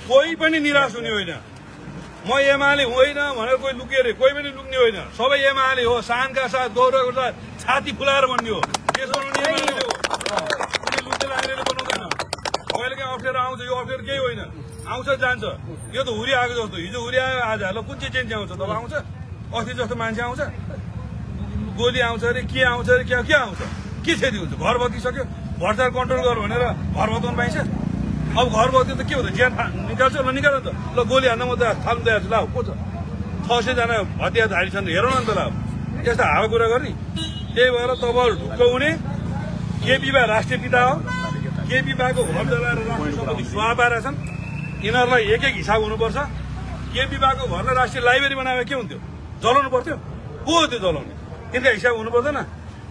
कोही पनि निराश हुने होइन। म एमाले होइन भनेर कोही लुके अरे कोही पनि लुक्ने होइन। सबै एमाले हो, शानका साथ गौरवको साथ छाती फुलाएर भन्ने हो। त्यसो बनाउने एमाले हो, लुटे लाग्नेले बनाउँदैन। कहिले काहीँ अप्ठ्यारो आउँछ, यो अप्ठ्यारो केही होइन, आउँछ जान्छ। यो त हुरी आएको जस्तो, हिजो हुरी आयो आज ल कुन चाहिँ चेन्ज आउँछ तब आउँछ। अस्ति जस्तो मान्छे आउँछ, गोली आउँछ अरे के आउँछ अरे के आउँछ, के क्षति हुन्छ? घर बत्तिसक्यो, भ्रष्टाचार कन्ट्रोल गर भनेर घर बत्ताउनु पाइन्छ? अब घर बत्यो त के हो त, ज्यान निकाल्छ ल निकाल त ल, गोली हान्न म त थाल्नु तयार छु। ल को छ 600 जना हत्याधारी छन्, हेरौँ न त ल यस्ता हावा कुरा गर्ने। त्यही भएर तपाईँहरू ढुक्क हुने। केपी बा राष्ट्रिय पिता हो, केपी बाको घर जलाएर राष्ट्रिय सम्पत्ति सुहा पारेका छन्। यिनीहरूलाई एक एक हिसाब हुनुपर्छ। केपी बाको घरलाई राष्ट्रिय लाइब्रेरी बनाएर के हुन्थ्यो? जलाउनु पर्थ्यो? को हो त्यो जलाउने? तिनका हिसाब हुनु पर्दैन।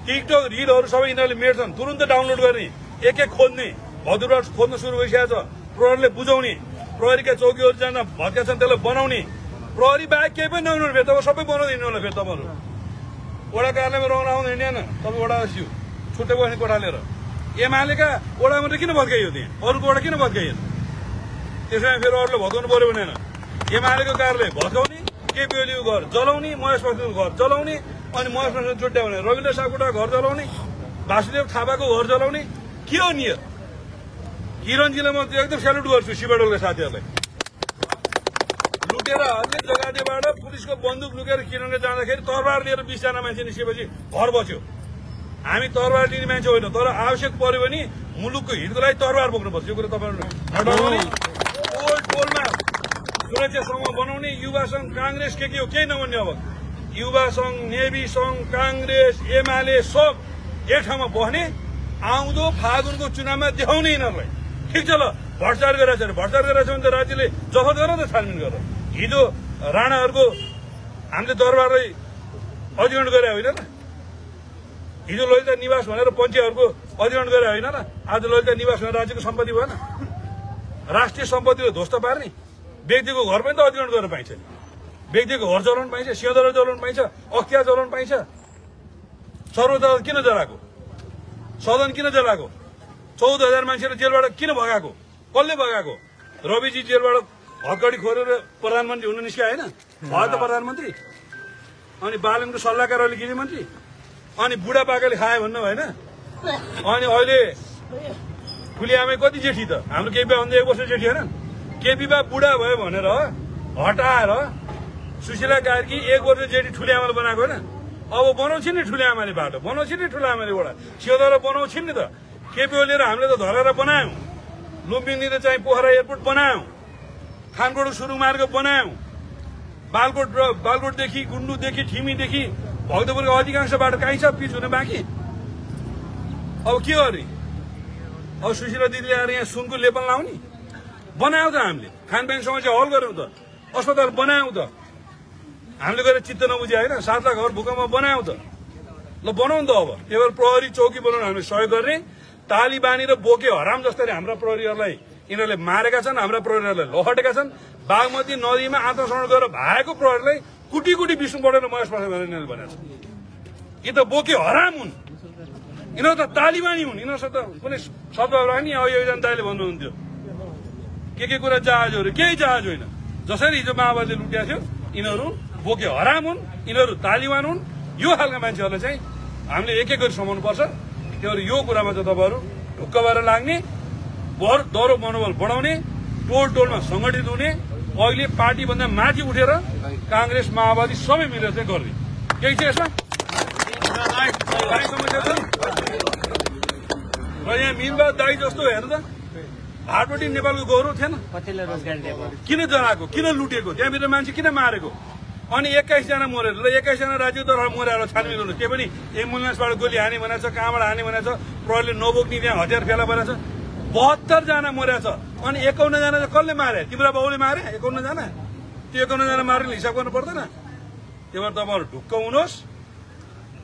टिकटक रिलहरू सबै यिनीहरूले मेट्छन्, तुरन्त डाउनलोड गर्ने, एक एक खोज्ने, भदुराट खोज्न सुरु भइसकेको छ। प्रहरीले बुझाउने, प्रहरीका चौकीहरू जान भत्का छन् त्यसलाई बनाउने। प्रहरी बाहेक केही पनि नहुनु फेरि तपाईँ सबै बनाउँदै होला। फेरि तपाईँहरू वडा कार्यालयमा रहन आउनु हिँडेन, तपाईँ वडा सिउ छुट्टै बस्ने कोठा लिएर। एमालेका वडा मात्रै किन भत्काइयो? त्यहाँ अरूको वडा किन भत्काइयो? त्यसैमा फेरि अरूले भत्काउनु पर्यो भनेन। एमालेको कार्यालय भत्काउने, केपी ओलीको घर जलाउने, महेश बस्नेतको घर जलाउने, अनि महेश बस्नेत छुट्याउने, रविन्द्र सापकोटाको घर जलाउने, वासुदेव थापाको घर जलाउने। के हो नि? किरणजीलाई म एकदम स्यालुट गर्छु, शिवडोलका साथीहरूलाई। लुटेर अन्य जग्गाबाट पुलिसको बन्दुक लुकेर किरणले जाँदाखेरि तरबार लिएर 20 जना मान्छे निस्केपछि घर बच्यो। हामी तरबार लिने मान्छे होइन, तर आवश्यक पर्यो भने मुलुकको हितको लागि तरबार बोक्नुपर्छ। यो कुरा तपाईँहरू नडराउने। टोलमा सुरक्षा समूह बनाउने, युवा संघ काङ्ग्रेस के हो केही नभन्ने। अब युवा संघ, नेभी संघ, काङ्ग्रेस, एमाले सब एक ठाउँमा बस्ने, आउँदो फागुनको चुनावमा देखाउने यिनीहरूलाई। ठिक छ ल, भ्रष्टाचार गरेछ भने भ्रष्टाचार गरेछ भने त राज्यले जफत गर त, छानबिन गर। हिजो राणाहरूको हामीले दरबारलाई अधिग्रहण गरे होइन र? हिजो ललिता निवास भनेर पञ्चेहरूको अधिग्रहण गरे होइन र? आज ललिता निवास भनेर राज्यको सम्पत्ति भएन? राष्ट्रिय सम्पत्तिलाई ध्वस्त पार्ने, व्यक्तिको घर पनि त अधिग्रहण गर्न पाइन्छ नि। व्यक्तिको घर जलाउनु पाइन्छ, सिंहदरबार जलाउनु पाइन्छ, अख्तियार जलाउनु पाइन्छ। सर्वोच्च किन जलाएको? सदन किन जलाएको? 14,000 मान्छेले जेलबाट किन भगाएको? कसले भगाएको? रविजी जेलबाट हतकडी खोरेर प्रधानमन्त्री हुन निस्किया होइन? भयो त प्रधानमन्त्री। अनि बालनको सल्लाहकार अहिले गृहमन्त्री, अनि बुढापाकाले खायो भन्नु भएन? अनि अहिले ठुली आमै कति जेठी त? हाम्रो केपी भन्दा 1 वर्ष जेठी होइन? केपी बा बुढा भयो भनेर हटाएर सुशीला कार्की 1 वर्ष जेठी ठुली आमाले बनाएको होइन? अब बनाउँछिन् नि ठुली आमाले बाटो, बनाउँछिन् नि ठुलो आमाले वडा, सिंहदरबार बनाउँछिन् नि त। केपी ओलीले हामीले त धरेर बनायौँ, लुम्बिनीले चाहिँ पोखरा एयरपोर्ट बनायौँ, खानकोट सुरुङ मार्ग बनायौँ, बालकोटदेखि गुन्डुदेखि ठिमीदेखि भक्तपुरको अधिकांश बाटो कहीँ छ पिच हुन बाँकी। अब के गर्ने? अब सुशीला दिदीले आएर यहाँ सुनको लेपन लाउने? बनायौँ त हामीले, खानपान समस्या हल गऱ्यौँ त, अस्पताल बनायौँ त, हामीले गएर चित्त नबुझ्यो होइन? 7 लाख घर भूकम्पमा बनायौँ त, ल बनाउँ त। अब त्यही भएर प्रहरी चौकी बनाउन हामीले सहयोग गर्ने। तालिबानी र बोके हराम जस्तै हाम्रा प्रहरीहरूलाई यिनीहरूले मारेका छन्, हाम्रा प्रहरीहरूलाई लहटेका छन्। बागमती नदीमा आत्मसमर्पण गरेर भागेको प्रहरीलाई कुटी कुटी विष्णु पढेर महेश पर्छ भनेर यिनीहरूले भनेको छ। यी त बोके हराम हुन्, यिनीहरू त तालिबानी हुन्। यिनीहरूसँग त कुनै सद्भाव राख्ने। अब यो जनताले भन्नुहुन्थ्यो के कुरा जहाजहरू, केही जहाज होइन। जसरी हिजो माओवादीले लुट्या थियो, यिनीहरू बोके हराम हुन्, यिनीहरू तालिबान हुन्। यो खालका मान्छेहरूलाई चाहिँ हामीले एक एक गरी समाउनु पर्छ। त्यही भएर यो कुरामा चाहिँ तपाईँहरू ढुक्क भएर लाग्ने, दह्रो मनोबल बढाउने, टोल टोलमा संगठित हुने, अहिले पार्टीभन्दा माथि उठेर काङ्ग्रेस माओवादी सबै मिलेर चाहिँ गर्ने। केही छ यसमा? समस्या छ र यहाँ मिलबाद दाई जस्तो हेर्नु त, हाटपट्टि नेपालको गौरव थिएन? किन जलाएको, किन लुटेको, त्यहाँभित्र मान्छे किन मारेको? अनि 21 जना मरेर ल 21 जना राज्यको तर्फ मरेर छानबिन गर्नु। त्यो पनि एम्बुलेन्सबाट गोली हाने भनेको छ, कहाँबाट हाने भनेको छ, प्रहरीले नबोक्ने त्यहाँ हतियार फेला परेको छ। 72 जना मरेको छ। अनि 51 जना चाहिँ कसले मारे? तिम्रो बाउले मारे 51 जना? त्यो 51 जना मारेर हिसाब गर्नु पर्दैन? त्यही भएर तपाईँहरू ढुक्क हुनुहोस्,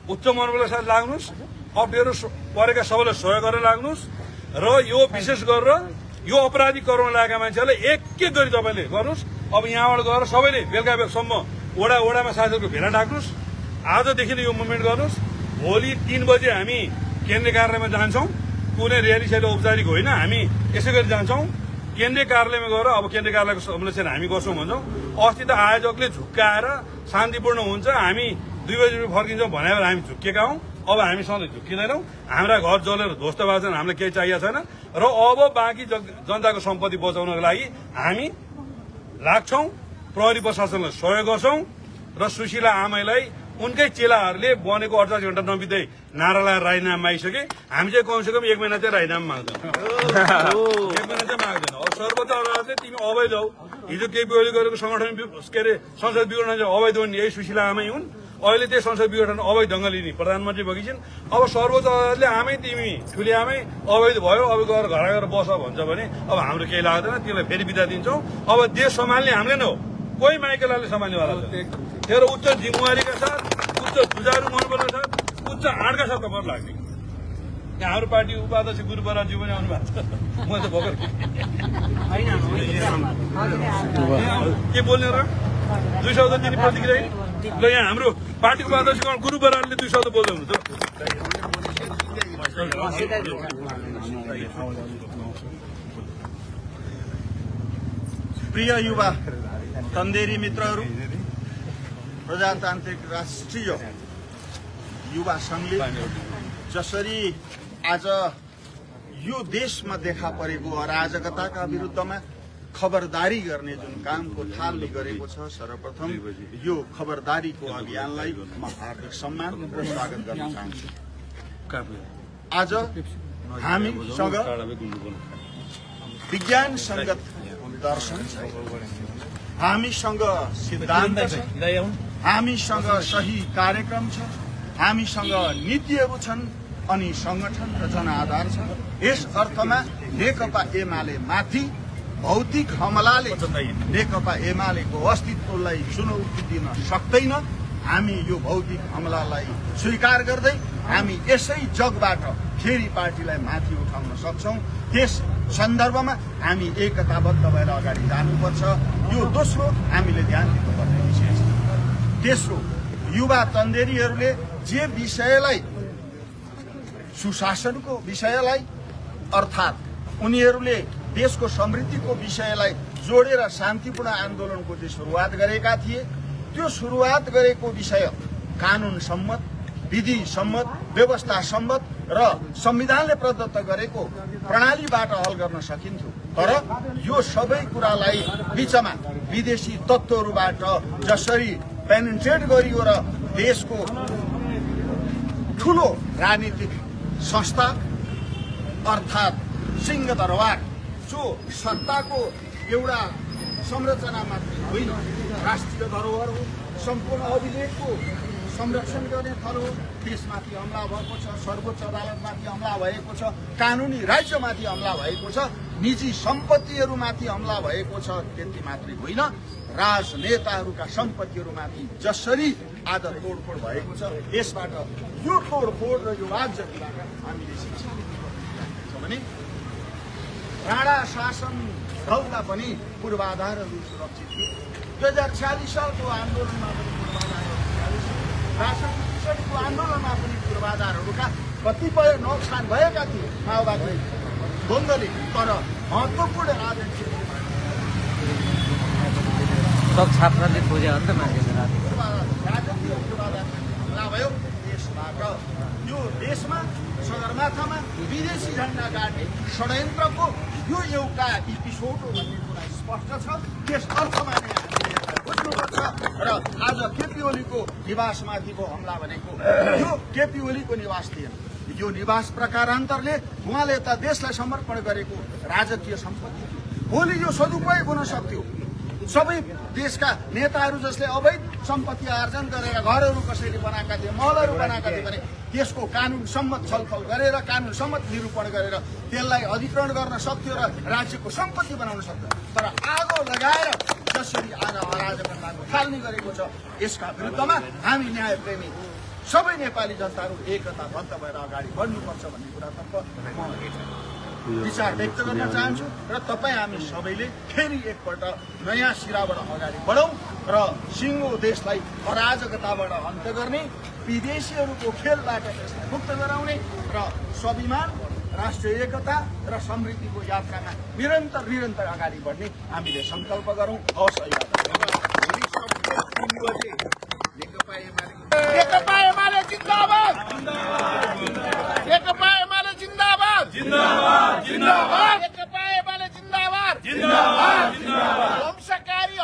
उच्च मनोबलका साथ लाग्नुहोस्, अप्ठ्यारो परेका सबैलाई सहयोग गरेर लाग्नुहोस् र यो विशेष गरेर यो अपराधी कराउन लागेका मान्छेहरूलाई एक एक गरी तपाईँले गर्नुहोस्। अब यहाँबाट गएर सबैले बेलुका बेलसम्म वडामा साथीहरूको भेला डाक्नुहोस्। आजदेखि नै यो मुभमेन्ट गर्नुहोस्। भोलि 3 बजे हामी केन्द्रीय कार्यालयमा जान्छौँ। कुनै र्याली सैली औपचारिक होइन, हामी यसै गरी जान्छौँ। केन्द्रीय कार्यालयमा गएर अब केन्द्रीय कार्यालयको संरक्षण हामी गर्छौँ भन्छौँ। अस्ति त आयोजकले झुक्काएर शान्तिपूर्ण हुन्छ हामी 2 बजी फर्किन्छौँ भनेर हामी झुक्केका हौँ। अब हामी सधैँ झुक्किँदैनौँ। हाम्रा घर जलेर ध्वस्त भएको छैन, हामीलाई केही चाहिएको छैन र अब बाँकी जनताको सम्पत्ति बचाउनको लागि हामी लाग्छौँ, प्रहरी प्रशासनलाई सहयोग गर्छौँ र सुशीला आमैलाई उनकै चेलाहरूले बनेको 48 घण्टा नबित्दै नारा लगाएर राजीनामा मागिसके। हामी चाहिँ कमसेकम 1 महिना चाहिँ राजीनामा माग्दैन, 1 महिना चाहिँ माग्दैन। अब सर्वोच्च अदालतले तिमी अवैध हौ, हिजो केपी ओली गरेको संगठन के अरे संसद विघटन चाहिँ अवैध हुन्, यही सुशीला आमै हुन्। अहिले त्यही संसद विघटन अवैध ढङ्गले नि प्रधानमन्त्री भएकी छिन्। अब सर्वोच्च अदालतले आमै तिमी ठुली आमै अवैध भयो, अब गएर घर गएर बस भन्छ भने अब हाम्रो केही लाग्दैन, त्यसलाई फेरि बिदा दिन्छौँ। अब देश सम्हाल्ने हामीले न हो, कोही माइकेलाले सम्हाल्नेवाला छ। तेरो उच्च जिम्मेवारीका साथ, उच्च जुझारु मनोबलका साथ, उच्च आँटका साथ तपाईँहरू लाग्ने। यहाँ हाम्रो पार्टी उपाध्यक्ष गुरु बराज्यू पनि आउनु भएको छ। म त भर्खर के बोल्ने र 2 शब्द दिने प्रतिक्रिया ल। यहाँ हाम्रो पार्टीको उपाध्यक्ष गुरु बरालले 2 शब्द बोल्दै हुनुहुन्छ। प्रिय युवा तन्देरी मित्रहरू, प्रजातान्त्रिक राष्ट्रिय युवा संघले जसरी आज यो देशमा देखा परेको अराजकताका विरुद्धमा खबरदारी गर्ने जुन कामको थालनी गरेको छ, सर्वप्रथम यो खबरदारीको अभियानलाई म हार्दिक सम्मान र स्वागत गर्न चाहन्छु। आज हामीसँग विज्ञान संगत दर्शन छ, हामीसँग सिद्धान्त छ, हामीसँग सही कार्यक्रम छ, हामीसँग नीतिहरू छन् अनि संगठन र जनआधार छ। यस अर्थमा नेकपा एमाले माथि भौतिक हमलाले नेकपा एमालेको अस्तित्वलाई चुनौती दिन सक्दैन। हामी यो भौतिक हमलालाई स्वीकार गर्दै हामी यसै जगबाट फेरि पार्टीलाई माथि उठाउन सक्छौं। त्यस सन्दर्भमा हामी एकताबद्ध भएर अगाडि जानुपर्छ। यो दोस्रो हामीले ध्यान दिनुपर्ने विषय छ। तेस्रो, युवा तन्देरीहरूले जे विषयलाई सुशासनको विषयलाई अर्थात् उनीहरूले देशको समृद्धिको विषयलाई जोडेर शान्तिपूर्ण आन्दोलनको जो सुरुवात गरेका थिए, त्यो सुरुवात गरेको विषय कानून सम्मत, विधि सम्मत, व्यवस्था सम्मत र संविधानले प्रदत्त गरेको प्रणालीबाट हल गर्न सकिन्थ्यो। तर यो सबै कुरालाई बीचमा विदेशी तत्त्वहरूबाट जसरी पेनिट्रेट गरियो र देशको ठूलो राजनीतिक संस्था अर्थात् सिंहदरबार जो सत्ताको एउटा संरचना मात्रै होइन, राष्ट्रिय धरोहर हो, सम्पूर्ण अभिलेखको संरक्षण गर्ने थलो हो, त्यसमाथि हमला भएको छ, सर्वोच्च अदालतमाथि हमला भएको छ, कानुनी राज्यमाथि हमला भएको छ, निजी सम्पत्तिहरूमाथि हमला भएको छ। त्यति मात्रै होइन, राजनेताहरूका सम्पत्तिहरूमाथि जसरी आज तोडफोड भएको छ, यसबाट यो तोडफोड र यो राजनीतिबाट हामीले शिक्षा लिनुपर्छ भने राणा शासन ढल्दा पनि पूर्वाधारहरू सुरक्षित थिए। 2046 सालको आन्दोलनमा पनि पूर्वाधारहरू, राशन पछाडिको आन्दोलनमा पनि पूर्वाधारहरूका कतिपय नोक्सान भएका थिए माओवादी द्वन्द्वले। तर महत्त्वपूर्ण राजनीतिक छात्रले खोज्यो अन्त मान्छे राजकीय पूर्वाधार हमला भयो। त्यसबाट यो देशमा सगरमाथामा विदेशी झण्डा गाड्ने षड्यन्त्रको यो एउटा एपिसोड हो भन्ने कुरा स्पष्ट छ। त्यस अर्थमा नै हामीले बुझ्नुपर्छ। र आज केपी ओलीको निवासमाथिको हमला भनेको यो केपी ओलीको निवास थिएन, यो निवास प्रकारान्तरले उहाँले त देशलाई समर्पण गरेको राजकीय सम्पत्ति थियो। भोलि यो सदुपयोग हुन सक्थ्यो। सबै देशका नेताहरू जसले अवैध सम्पत्ति आर्जन गरेर घरहरू कसैले बनाएका थिए, महलहरू बनाएका थिए भने त्यसको कानुन सम्मत छलफल गरेर, कानुन सम्मत निरूपण गरेर त्यसलाई अधिग्रहण गर्न सक्थ्यो र राज्यको सम्पत्ति बनाउन सक्थ्यो। तर आगो लगाएर जसरी आज अराजकताको थालनी गरेको छ, यसका विरुद्धमा हामी न्यायप्रेमी सबै नेपाली जनताहरू एकताबद्ध भएर अगाडि बढ्नुपर्छ भन्ने कुरातर्फ म विचार व्यक्त गर्न चाहन्छु। र तपाईँ हामी सबैले फेरि एकपल्ट नयाँ सिराबाट अगाडि बढौँ र सिङ्गो देशलाई अराजकताबाट अन्त्य गर्ने, विदेशीहरूको खेलबाट देशलाई मुक्त गराउने र स्वाभिमान राष्ट्रिय एकता र समृद्धिको यात्रामा निरन्तर अगाडि बढ्ने हामीले सङ्कल्प गरौँ। हवस्, नेकपा एमाले जिन्दाबाद, नेकपा एमाले जिन्दाबाद, नेकपा एमाले जिन्दाबाद, ध्वंसकारी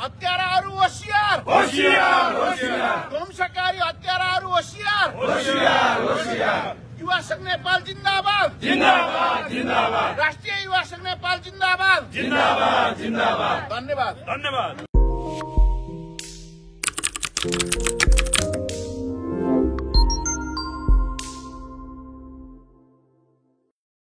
हत्याराहरू होसियार, ध्वंसकारी हत्याराहरू होसियार, युवा संघ नेपाल जिन्दाबाद, राष्ट्रिय युवा संघ नेपाल जिन्दाबाद, धन्यवाद।